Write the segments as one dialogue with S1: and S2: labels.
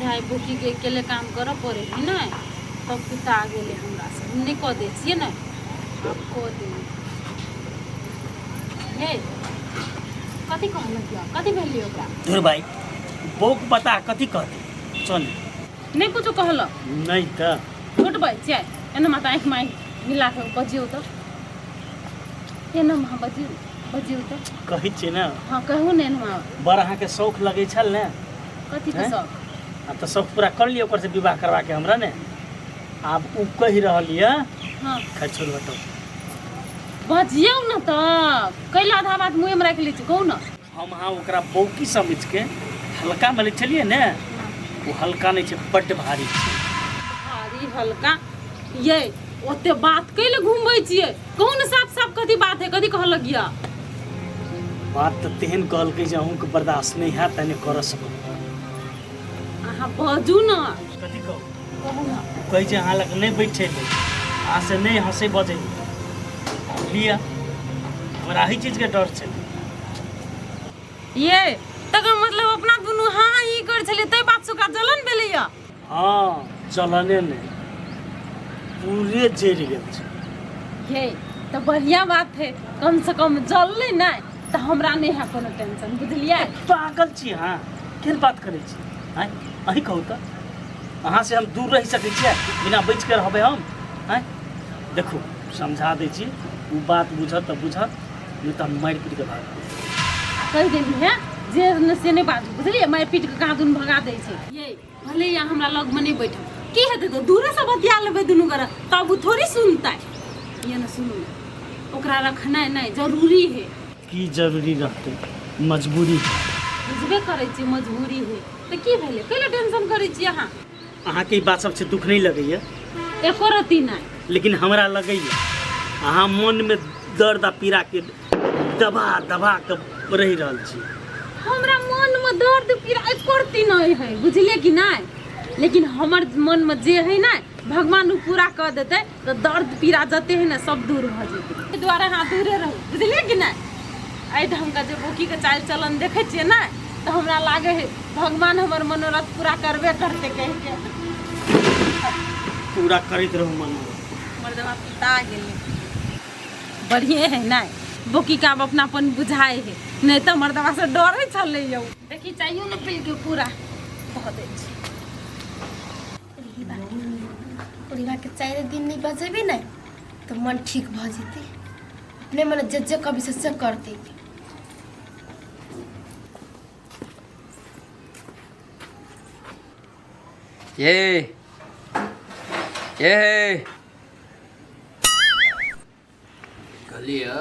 S1: बुझाइ बोकीके अकेले काम करऽ पड़ै है ने, तब पिता गेलै हमरा से। हम नहि कऽ दै छियै ने, आब कऽ देबै। हे, कथी कहलक यऽ? कथी भेलै ओकरा?
S2: धुर भाई, बौक पता कथी कहतै, चल।
S1: नहि कुछो कहलक?
S2: नहि तऽ।
S1: छोट भाइ छियै, एना माता आँखि माँखि मिला कऽ बजियौ तऽ, एना अहाँ बजियौ, बजियौ तऽ।
S2: कहै छियै ने।
S1: हँ, कहू ने एना।
S2: बड़ अहाँके शौख लगै छल ने?
S1: कथीके?
S2: हैं?
S1: शौख?
S2: आब तऽ शौख पूरा कर लियौ, ओकर से विवाह करबाके हमरा ने। आब ओ कहि रहल यऽ।
S1: हँ।
S2: खैर छोड़ू, हटाउ।
S1: बजियौ ने तऽ, कैला आधा बात मुँहेमे राखि लै छी? कहू ने।
S2: हम अहाँ ओकरा बौकी समझिके हल्कामे लै छलियै ने, ओ हल्का नहि छै, बड्ड भारी छै।
S1: भारी हल्का ये, ओते बात कैले घुमबै छियै? कहू ने साफ साफ, कथी बात है? कथी कहलक यऽ?
S2: बात तऽ तेहन कहलकै जे अहूँके बर्दाश्त नहि हैत आ नहि करऽ सकब।
S1: अहाँ बाजू ने।
S2: कथी कहू?
S1: कहू ने।
S2: ओ कहै छै अहाँ लग नहि बैठे ले, अहाँ से नहि हँसै बजै लिअ, हमरा एहि चीजके डर छै।
S1: ये, तकर मतलब अपना दुनू हाँ ई कर छलियै, तै बात से ओकरा जलन भेलै यऽ?
S2: हँ, जलने नहि, पूरे जरि गेल छै।
S1: ये, तऽ बढ़िया बात है, कम से कम जललै नहि तऽ हमरा नहि है कोनो टेंशन, बुझलियै?
S2: पागल छी अहाँ? केहन बात करै छी? आँय, अहीं कहू तऽ, अहाँ से हम दूर रहि सकै छियै? बिना बचि के रहबै हम? आँय, देखू, समझा दै छी, ओ बात बुझत तऽ बुझत, नहि तऽ हम मारि पीट के भागब।
S1: आ कहि देली है जे ने से नहि बाजू, बुझलियै? मारि पीट के कहाँ दुनू भगा दै छै। ये, भले यहाँ हमरा लगमे नहि बैठब, की हेतै तऽ दूरेसँ बतिया लेबै दुनू गोरा, तब ओ थोड़ी सुनतै। ये ने, सुनू ने, ओकरा रखनाइ नहि जरूरी है।
S2: की जरूरी रहतै? मजबूरी है।
S1: बुझबे करै छियै, मजबूरी है तऽ की भेलै? कैला टेंशन करै छियै अहाँ?
S2: अहाँके ई बात सबसे दुख नहि लगैया?
S1: एको रत्ती नहि।
S2: लेकिन हमरा लगैया अहाँ मनमे दर्द आ पीड़ाके दबा दबा के रहि रहल छी।
S1: हमरा मनमे दर्द पीड़ा एको रत्ती नहि है, बुझलियै कि नहि? लेकिन हमर मनमे जे है ने, भगवान ओ पूरा कऽ देतै तऽ दर्द पीड़ा जते है ने, सब दूर भऽ जेतै। एहि दुआरे अहाँ दूरे रहू, बुझलियै कि नहि? एहि ढङ्गके जे बोकीके चालि चलन देखै छियै ने, तऽ हमरा लागै है भगवान हमर मनोरथ पूरा करबे करतै कहिके।
S2: पूरा करैत रहू मनोरथ।
S1: मर्दवा पिता गेलै, बढ़िए है नहि? बोकी का आब अपनापन बुझाइ है, नहि तऽ मर्दवा से डरै छलै यौ। देखी, चाहियो ने पी के पूरा धऽ दै छी।
S3: परिवारके 4 दिन नहि बजेबै ने तऽ मन ठीक भऽ जेतै। अपने मने जे जे कभी से से करतै।
S4: ये ये कहलियै,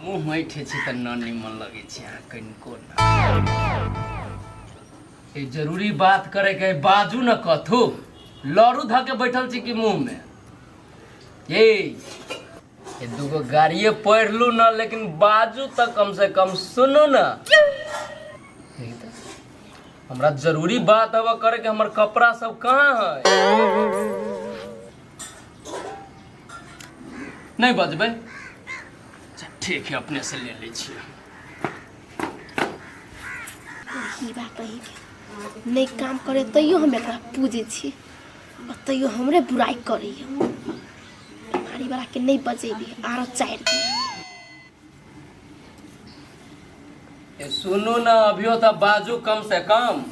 S4: मुँह ऐठे छै तऽ न निमन लगै छै अहाँ कनिको न। ए, जरूरी बात करे के है, बाजू न। कथू लड़ू धऽ के बैठल छी कि मुँह में? ये ये दूगो गाड़िए पढ़ लू न, लेकिन बाजू तऽ कम से कम सुनू न। यही तऽ हमरा जरूरी बात अब करे के, हमर कपड़ा सब कहाँ है? नहीं बजबै? अच्छा ठीक है, अपने से ले लै छियै।
S3: ही बा कहीं के नहि काम करे, तैयो हम एकरा पूजै छी आ तैयो हमरे बुराइ करैया। बीमारी वाला के नहि बजेबी आरो 4 दिन।
S4: ए, सुनू न, अभियो तऽ बाजू कम से कम।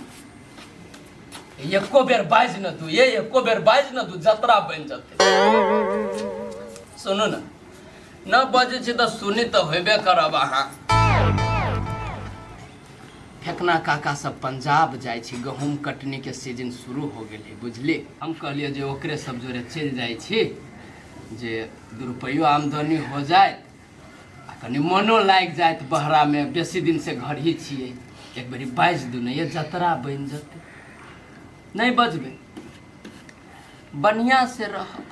S4: एको बेर बाजि न तू, ये एको बेर बाजि न तू, जतरा बनि जेतै। सुनू न, न बजै छी तऽ सुनी तऽ होबे करब अहाँ। फेकना काका सब पंजाब जाइ छी, गहूम कटनी के सीजन शुरू हो गेल है, बुझली? हम कहलियै जे ओकरे सब जोरे चलि जाइ छी जे 2 रुपैयो आमदनी हो जायत आ कनि मनो लागि जायत बहरामे। बेसी दिन से घर ही छियै। एक बेरी बाजि दू ने ये, जतरा बनि जेतै। नहि बजबै? बढ़िआँ से रहब।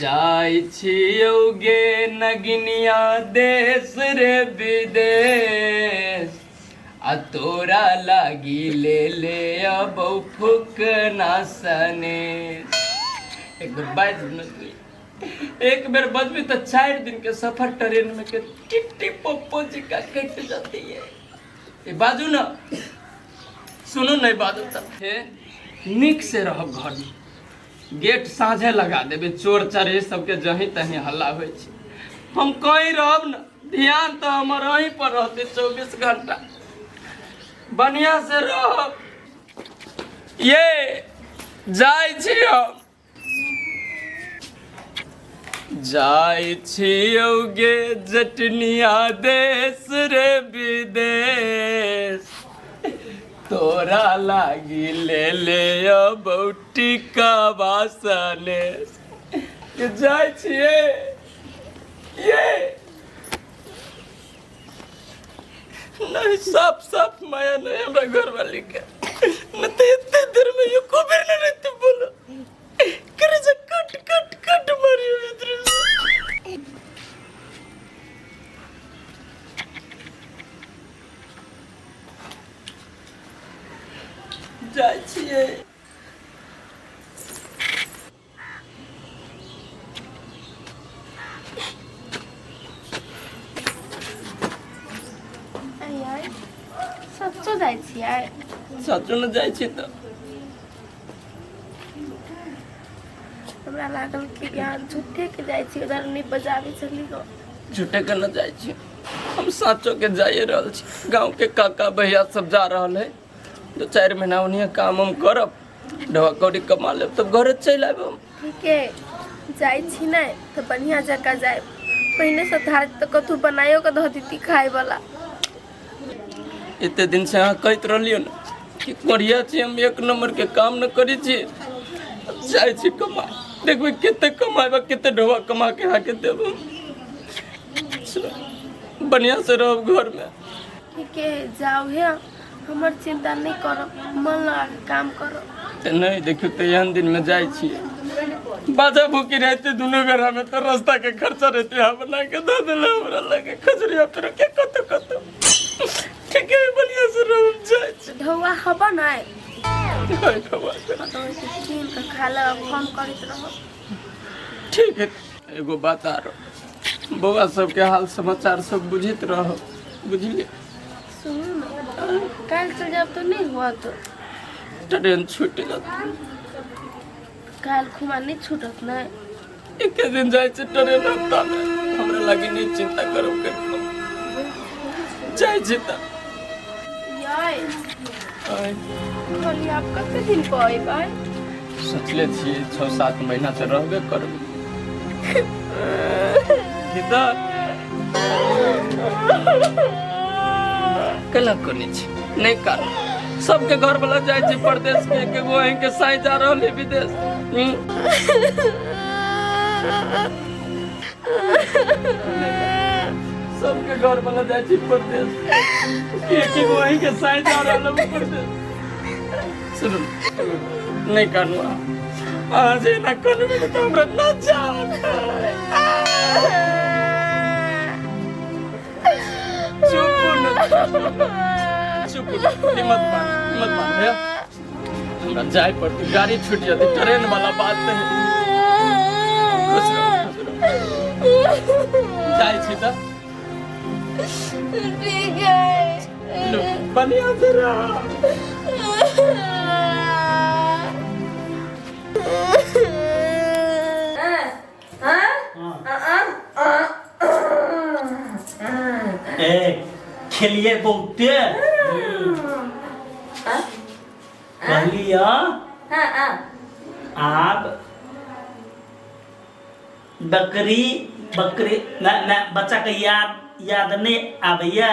S4: जाइ छियौ गे नगिनिया देश रे विदेश, आ तोरा लागी ले ले अबौ फुकना सनेश। एक बेर बाजि ने तू। एक बेर बजबी तऽ 4 दिन के सफर ट्रेन में के टिट्टी पप्पो जी का कटि जाती है। ए, बाजू ना। सुनू नहीं बाजब तऽ हे नीक से रहब घरमे गेट साँझे लगा देबै चोर चरे सबके जहीं तहीं हल्ला होइ छै हम कहीं रहब ने ध्यान तऽ हमर अहीं पर रहतै 24 घंटा बढ़िया से रहब ये जाइ छी हम जाइ छियौ गे जटनिया देश रे विदेश तोरा लागी ले ले बौटी का बासने के जाइ छियै ये नहीं साफ साफ माया नहीं हमरा घर वाली के न तो इतने देर में ये कोबेर न रहते बोलो करे से कट कट कट मारियो इधर से। जाइ छियै
S3: आइ सच्चो जाइ छियै
S4: सचो ने जाइ छी तऽ
S3: हमरा लागल कि अहाँ झूठे के जाइ छी उधर नहि बजाबै छली गो
S4: झूठे के न जाइ छी हम साचो के जाइए रहल छी गाँव के काका भैया सब जा रहल है दू चारि महीना ओनहिए काम हम करब ढवा कौड़ी कमा लेब तब घरे चलि आयब हम।
S3: ठीके जाइ छी नहि तऽ बढ़िआँ जकाँ जायब पहिनेसँ धार तऽ कतहु बनाइयो कऽ धऽ देती खायवला।
S4: एते दिन से अहाँ कहैत रहलियै ने कि कोढ़िया छी हम एक नंबर के काम न करै छी जाइ छी कमा देखबै कते कमाएब कते ढोआ कमा के अहाँके देब हम। बढ़िआँ से रहब घरमे।
S3: ठीके जाउ हे हमर चिंता नहीं करब मन लगा के काम करब।
S4: तऽ नहि देखियौ तऽ एहन दिनमे जाइ छियै बाजा भूखी रहते दुनू गोरा में तो रास्ता के खर्चा रहते यहाँ बना के दे दिले हमरा लगे खजुरिया फिर के कतो कतो ठीक है बढ़िया से रहब जाइ छी।
S3: ढौआ हबा नहीं
S4: हाय भगवान।
S3: तो कीन के खा लेब फोन करैत रहब।
S4: ठीक है एगो बात आरो बौआ सबके हाल समाचार सब बुझैत रहब बुझलियै।
S3: सुनू ने काल्हि चलि जायब तऽ नहि होत
S4: ट्रेन छूटि जात
S3: काल्हि खुमा नहि छूटत ने
S4: एके दिन जाइ छै ट्रेन हफ्तामे हमरा लागी नहि चिंता करब करितो जाइ छी तऽ
S3: याय
S4: आय,
S3: कहली आप कते दिन पर अयबै?
S4: सोचले छियै 6-7 महीना से रहबे करबै। गीता केना कोने छै नहि कारण सबके घर वाला जाइ छै परदेश के एक एगो अहीं के साई जा रहल है विदेश। सबके घर वाला जाइ छै परदेश एक एगो अहीं के साई जा रहल है परदेश। सुनू नहीं कानू अहाँ जे एना कनबै ने तऽ हमरा ना जान चुप न चुप हिम्मत बांध हिम्मत बांध भैया हमरा जाय पड़तै गाड़ी छूट जेतै ट्रेन वाला बात नहीं। खुश रहो खुश रहो जाइ छी तऽ
S3: ठीक है
S4: लो बढ़िया से रह।
S2: ए खेलिए बहुते कहलिए आब बकरी बकरी ना ना बच्चा के याद याद नहीं आबैया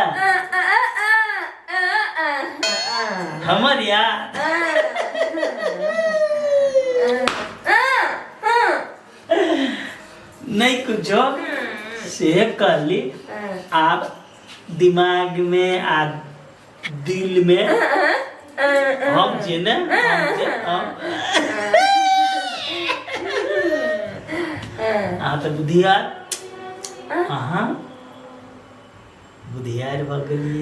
S2: हमर याद नहीं कुछो से कहली आब दिमाग में आ दिल में हम जे ने हम जे हम अहाँ तऽ बुधियार अहाँ बुधियार भऽ गेलियै।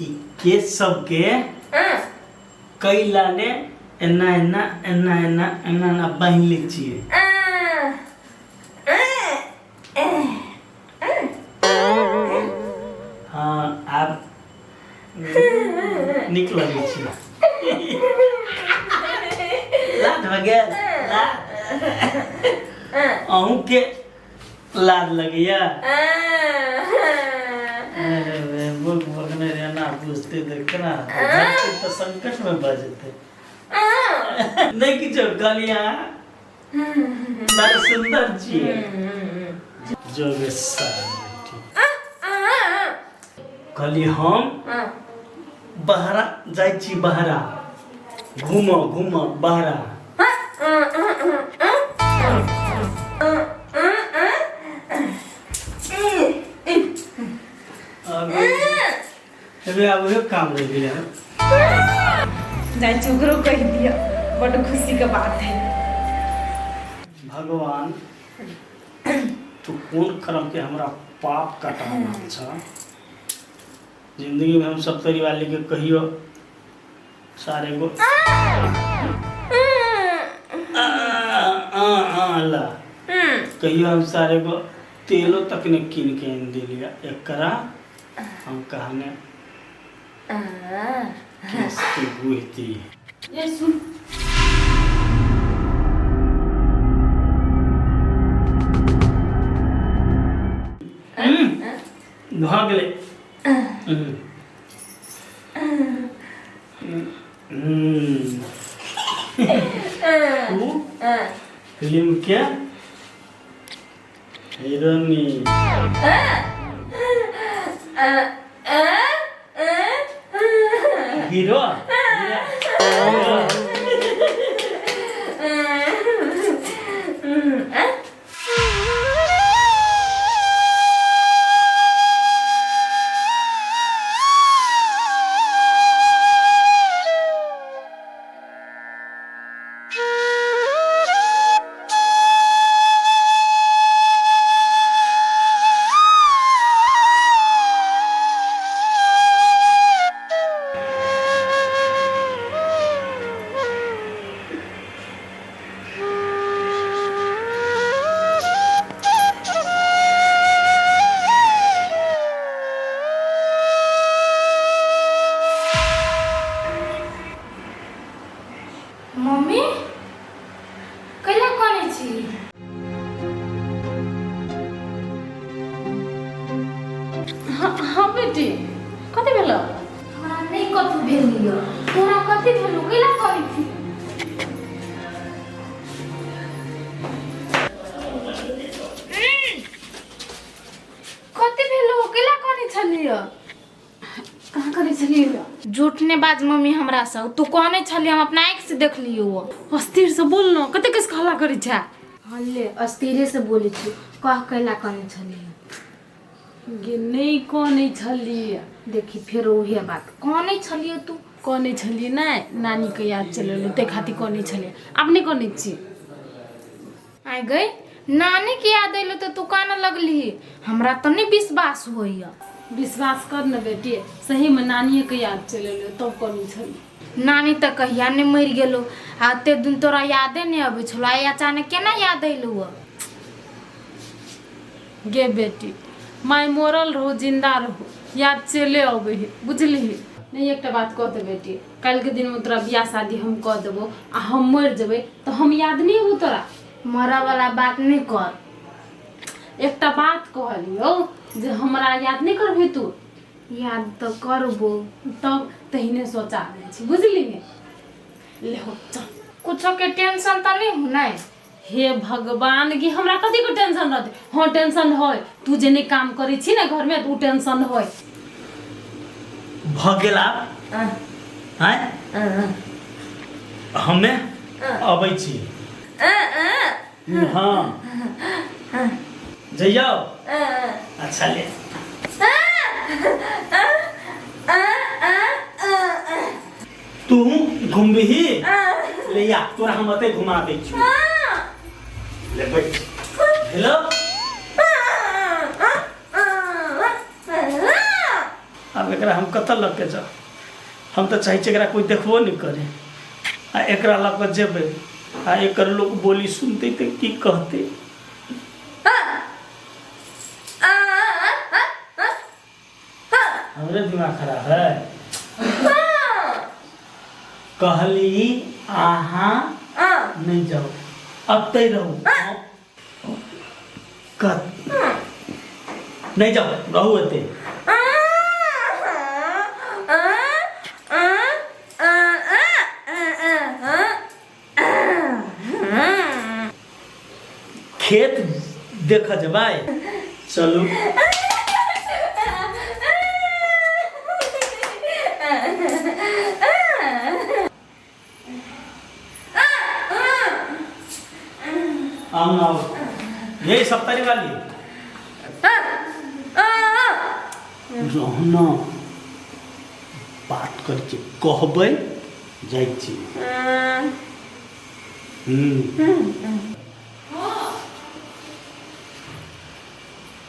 S2: ई केस सबके कैला ने एना एना एना एना एना एना बान्हि लै छियै। हाँ आब नीक लगै छी। लाज भऽ गेल? लाज अहूँके लाज लगैया? अरे रे, बुक बकने रे ना बुझते तऽ केना हेतै? धरती तऽ संकटमे भऽ जेतै। नहि किछो कहलियै अहाँ बड़ सुन्दर छियै। जोगेश्वर बेटी कहली हम बहरा जाइ छी, बहरा घूम घूम बहरा। अबे आब उहे काम रहि गेलै हन।
S1: जाइ छी ओकरो कहि दिअ, बड्ड खुशीके बात है।
S2: भगवान, तू कोन कर्म के हमरा पाप कटा रहल छ? जिंदगी में हम सब परिवार के कहियो सारे गो आ, आ, आ, ला कहियो हम सारे गो तेलो तक ने कीन के आनि देलिया। एकरा हम कहने किसके बुझती।
S1: ये सुन,
S2: भऽ गेलै। तू फिल्म के हीरोनी हीरो हीरो।
S5: मम्मी, कैला कनै छी?
S1: हाँ हाँ बेटी, कथी भेलो?
S5: हमरा नहि कथू भेल यऽ। तोरा कथी भेलौ? कैला कनै छी? कथी भेलौ? कैला कनै छलियै?
S1: कहाँ करै छलियै?
S5: झूठ ने बाज मम्मी हमरा से। तू कहने छली, हम अपना आँखि से देखलियौ।
S1: अस्थिर से बोल न, कते कस हल्ला करै छै।
S5: हल्ले अस्थिरे से बोलै छी। कह, कैला कहने छलियै?
S1: गे, नहि कहने छलियै।
S5: देखी, फेर उहे बात। कहने छलियै तू।
S1: कहने छलियै नहि, नानीके याद चलि एलौ ताहि खातिर कहने छलियै। आब नहि कहने छी।
S5: आइ गई, नानी के याद अयलो तऽ तू कानऽ लगली। हमरा तऽ नहि विश्वास होइया।
S1: विश्वास कर न बेटी, सहीमे नानिएके याद चलि एलौ तब कहने छलियै।
S5: नानी तऽ कहिया ने मरि गेलो आ एते दिन तोरा यादे नहि अबै छलो, आइ अचानक केना याद अयलो?
S1: गे बेटी, माय मरल रहो जिंदा रहो याद चले अबै है, बुझलिही नहि? एकटा बात कह दे बेटी, काल्हिके दिनमे तोरा बियाह शादी हम कऽ देबो आ हम मरि जेबै तऽ हम याद नहि अबू तोरा?
S5: मरऽ वाला बात नहि कर।
S1: एकटा बात कहलियौ जे हमरा याद नहि करबही तू?
S5: याद तऽ करबो।
S1: तब तहिने सोचा दै छी, बुझलिही? ले हो, चल।
S5: कुछो के टेंशन तऽ नहि हो ने?
S1: हे भगवान, कि हमरा कथी के टेंशन रहतै? हाँ, टेंशन होय, तू जे नहि काम करै छी ने घरमे तऽ उ टेंशन होय।
S2: भऽ गेल आब? आँय, हमे अबै छी। हाँ, जइयौ। अच्छा ले, तू घुमबिही? ले या, तोरा हम अते घुमा दै छी। ले बैठ। हेलो, आब एकरा हम कतऽ लऽ के जाउ? हम तऽ चाहै छी एकरा कोइ देखबो नहि करे। आ एकरा लऽ कऽ जेबै आ एकर लोक बोली सुनतै तऽ की कहतै? हमरे दिमाग खराब है। कहली अहाँ नहीं जाओ अतै रहू। नहीं जाओ, रहू एते। खेत देख जेबै, चलू। आउ ना आओ, यही सप्तारी वाली रहना बात करके कहबै जाइ छी।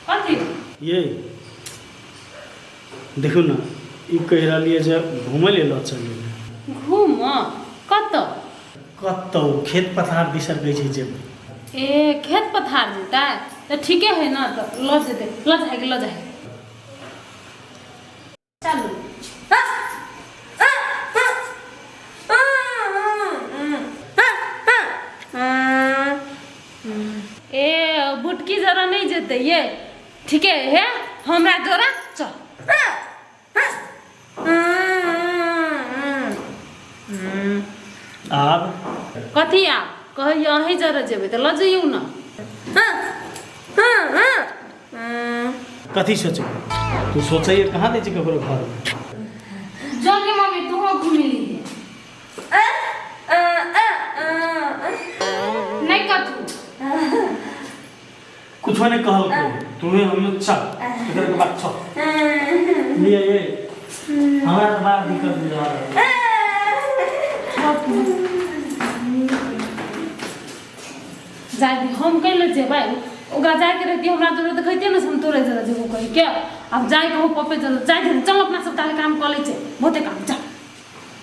S1: कथी?
S2: ये देखू ना, ई कहि रहलियै जे घूमय लेल लऽ चलै।
S1: घूम कतऽ?
S2: कतौ खेत पथार दिस कहै छै जेबै।
S1: ए खेत पथार जेतै तऽ ठीके है ना, तऽ लऽ जेतै, लऽ जाएके लऽ जाए। चलू। ए बुटकी जरा नहीं जेतै ये, ठीके है, हमरा जरा चल।
S2: आब
S1: कथी आब कहैया? अहीं जरा जेबै तऽ लऽ जइयौ ना।
S2: कथी सोचबै? तू सोचैए कहाँ दै छै ककरो घरमे।
S5: चल गे मम्मी, तू घूमि ली। नहीं कथू।
S2: कुछो नहीं कहलको तुम्हें। हम चल, इधर के बात चल लिए। ये हमरा तो बड़ा दिक्कत बुझा रहल है।
S1: जाय दी, हम कैले जेबै? ओकरा जायके रहती हमरा जरे तऽ कहिते ने, हम तोरे जरे जेबो कहि के। आब जाय कहू पप्पे जरे जाय दे। चल, अपना सब ताले काम कऽ लै छै, बहुते काम। चल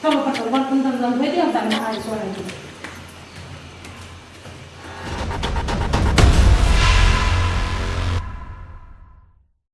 S1: चलो, पटल बर्तन तर्तन धोइ दे, हम ताले नहाय सोनाय।